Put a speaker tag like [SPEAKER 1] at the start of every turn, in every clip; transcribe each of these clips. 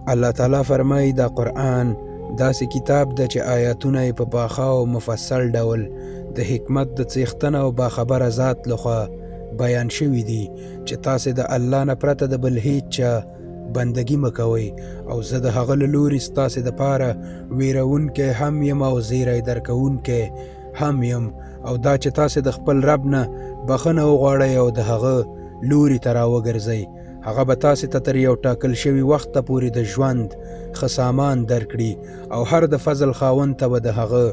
[SPEAKER 1] الله تعالی فرمایي دا قرآن داسې کتاب ده چې آیاتونه یې په پاخه او مفصل ډول د حکمت د څښتن او باخبره ذات لخوا بیان شوي دي چې تاسې د الله نه پرته د بل هیڅ چا بندګي مه کوئ او زه د هغه له لوري ستاسې دپاره ویرونکی هم یم او زیری درکوونکی هم یم او دا چې تاسې د خپل رب نه بخښنه وغواړئ او د هغه لوري ته راوګرځئ، هغه به تاسې ته تر یو ټاکل شوي وخته پورې د ژوند ښه سامان درکړي او هر د فضل خاوند ته به د هغه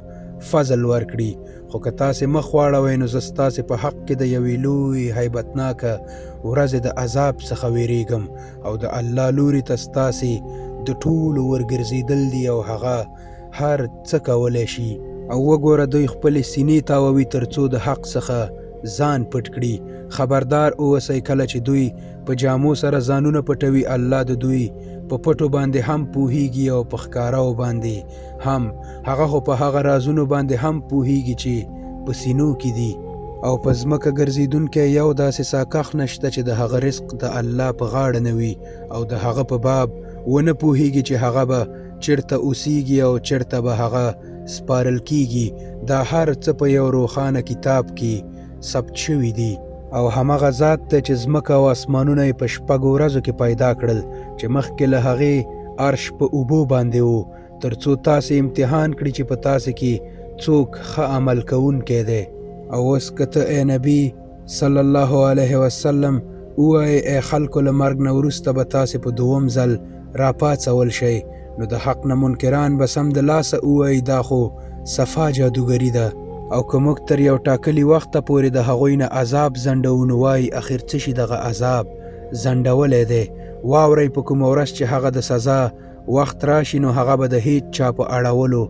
[SPEAKER 1] فضل ورکړي، خو که تاسې مخ واړوئ نو زه ستاسې په حق کې د یوې لویې هیبتناکه ورځې د عذاب څخه ویریږم او د الله لوري ته ستاسې د ټولو ورګرځیدل دي او هغه هر څه کولی شي. او وګوره دوی خپلې سینې تاووي تر څو د حق څخه ځان پټ کړي، خبردار اوسئ کله چې دوی په جامو سره ځانونه پټوي الله د دوی په پټو باندې هم پوهیږي او په ښکارو باندې هم، هغه خو په هغه رازونو باندې هم پوهیږي چې په سینو کې دي. او په ځمکه ګرځیدونکی یو داسې ساکښ نشته چې د هغه رزق د الله په غاړه نه وي او د هغه په باب ونه پوهیږي چې هغه به چېرته اوسیږي او چېرته به هغه سپارل کیږي، دا هر څه په یو روښانه کتاب کې ثبت شوي دي. او همغه ذات دی چې ځمکه او اسمانونه یې په شپږو ورځو کې پیدا کړل، چې مخکې له هغې عرش په اوبو باندې و، تر څو تاسې امتحان کړي چې په تاسې کې څوک ښه عمل کوونکی دی. او اوس که ته ای نبي صلی الله علیه وسلم ووایې، ای خلکو له مرګ نه وروسته به تاسې په دوم ځل راپاڅول شئ، نو د حق نه منکران به سمدلاسه ووایي، دا خو صفا جادوګري ده. او که موږ تر یو ټاکلي وخته پورې د هغوی نه عذاب ځنډوو نو وایي، اخر څه شي دغه عذاب ځنډولی دی؟ واورئ په کومه ورځ چې هغه د سزا وخت راشي نو هغه به د هیڅ چا په اړولو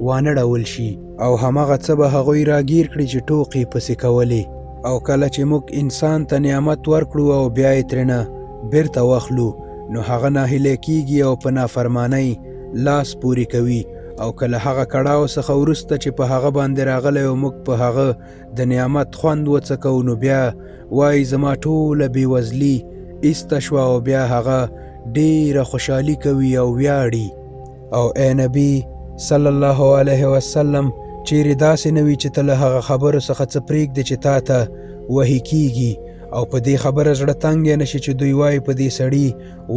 [SPEAKER 1] وانه ړول شي. او همغه څه به هغوی راګیر کړي چې ټوقې یې پسې کولې. او کله چې موږ انسان ته نعمت ورکړو او بیا یې ترېنه بیرته واخلو نو هغه ناهیلی کیږي او په نافرمانۍ لاس پورې کوي، او که له هغه کړاو څخه وروسته چې په هغه باندې راغلی او موږ په هغه د نعمت خوند وڅکو نو بیا وایي زما ټوله بېوزلي ایسته شوه، او بیا هغه ډېره خوشحالي کوي او ویاړي. او ای نبی صلی الله علیه وسلم چیرې داسې نه وي چې ته له هغه خبرو څخه څه پرېږدې چې تا ته وحي کیږي، او په دې خبره زړه تنګی نه شي چې دوی وایي په دې سړي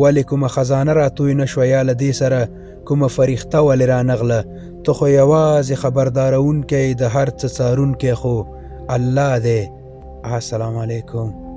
[SPEAKER 1] ولې کومه خزانه راتوی نه شوه یا له دې سره کومه فرښته ولې رانغله، ته خو یوازې خبردارونکی یې، د هر څه څارونکی خو الله دی. السلام علیکم.